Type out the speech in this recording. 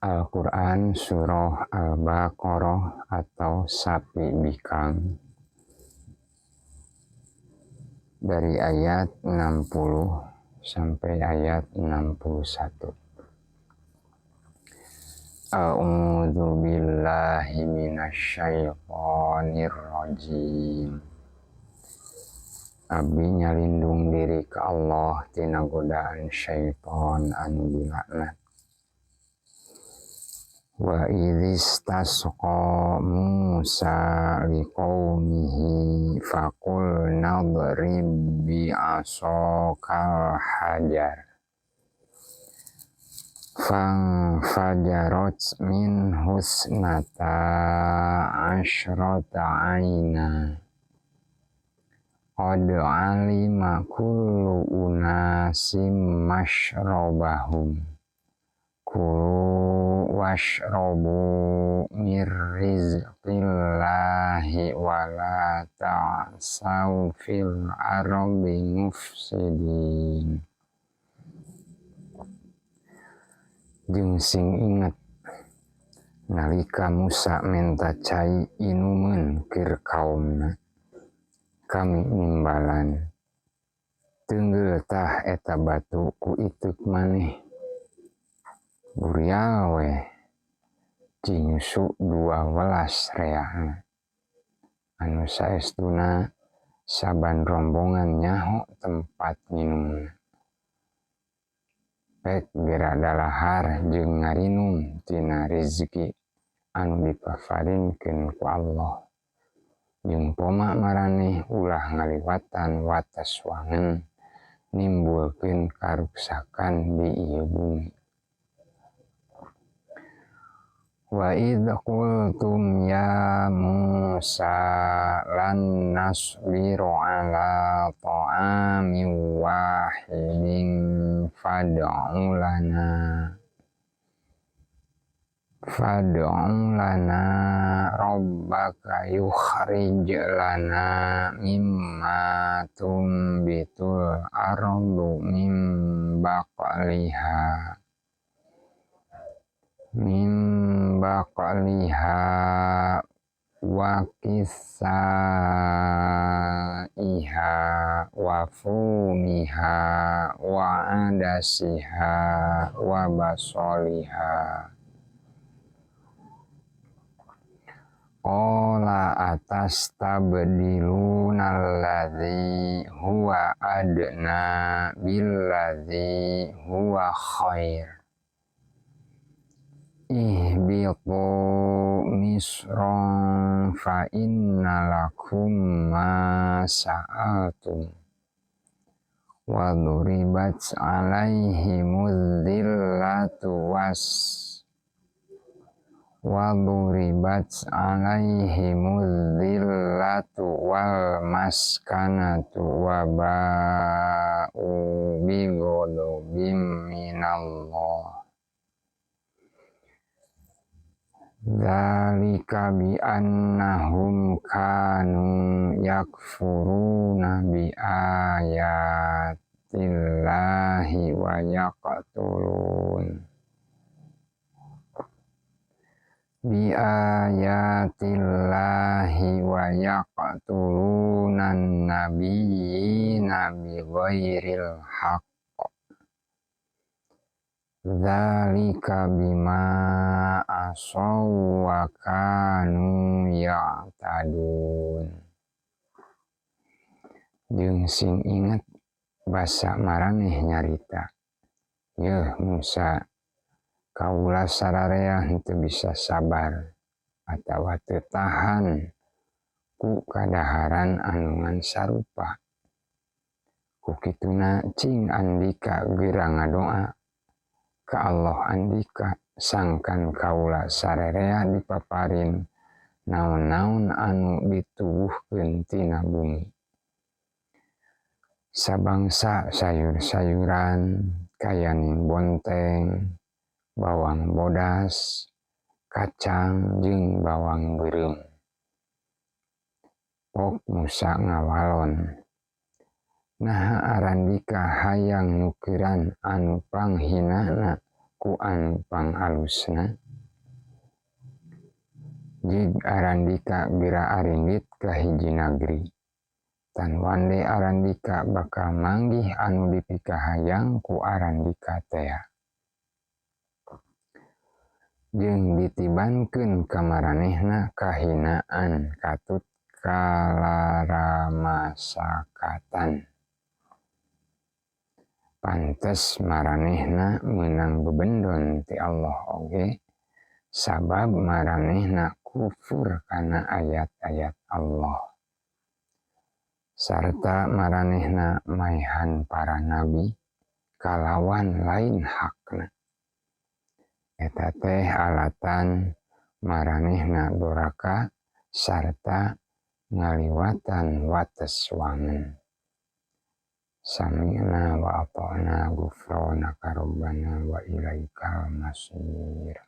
Al-Quran Surah Al-Baqarah atau Sapi Bikang dari ayat 60 sampai ayat 61. A'udzu billahi minasyaitonir rajim. Abdi nyalindung diri ka Allah tina godaan syaitan anu dilaknat. Wa idz istasqa Musa liqaumihi faqulna dhrib bi'asakal hajar fanfajarat minhu tsnata asyrata aina qad alima kullu unasim masyrabahum kulu washrabu mir rizqillahi wala ta'saw fil ardi mufsidin. Jeung sing inget nalika Musa menta cai inumeun keur kaumna, kami nimbalan, "Teunggeul tah eta batu ku iteuk maneh." Burial we cinyusu 12 reana. Anu saestuna saban rombongan nyaho tempat nginumna. Pek gera dalahar jeung ngarinum tina rizki anu dipaparinkeun ku Allah. Jeung poma maraneh ulah ngaliwatan wates wangen nimbulkeun karuksakan di ieu bumi. Wa idz qultum ya Musa lan nasbiru ala ta'amin wahidin fad'u lana rabbaka yukhrij lana mimma tumbitul ardu min baqliha wa qitsaiha wa fumiha wa adasiha wa basoliha. Qala atastabdiluna alladzi huwa adna billadzi huwa khair. Ihbitu misran fa inna lakum ma sa'altum wa duribat alaihimudz dzillatu was wa duribat alaihimudz dzillatu wal maskanatu wa ba'u bi ghadabim minallah. Dzalika bi annahum kanu yakfuruna bi ayatillahi wa yaqtulun bi ayatillahi wa yaqtuluna an-nabiyyina bi ghairil haqq. Dzalika bima asaw wa kanu ya'tadun. Jeung sing inget basa maraneh nyarita, "Yeuh Musa, kaula sararea henteu bisa sabar atawa teu tahan ku kadaharan anu ngan sarupa. Ku kituna cing andika geura ngadoa ka Allah andika sangkan kaula sarerea dipaparin naon-naon anu ditubuhkeun tina bumi. Sabangsa sayur-sayuran kayaning bonteng, bawang bodas, kacang jeung bawang beureum." Pok Musa ngawalon, "Naha arandika hayang nukeran anu panghinana Ku anu pangalusna jig arandika bira arindit ka hiji nagri, tan wande arandika bakal manggih anu dipikahayang ku arandika tea. Jeung ditibankeun ka maranehna kahinaan katut kalaramasakatan. Pantes maranehna meunang bebendon ti Allah oge sabab maranehna kufur kana ayat-ayat Allah. Sarta maranehna maehan para nabi kalawan lain hakna. Eta teh alatan maranehna doraka sarta ngaliwatan wates wangen. Sami'na wa ata'na ghufranaka rabbana wa ilaikal masir.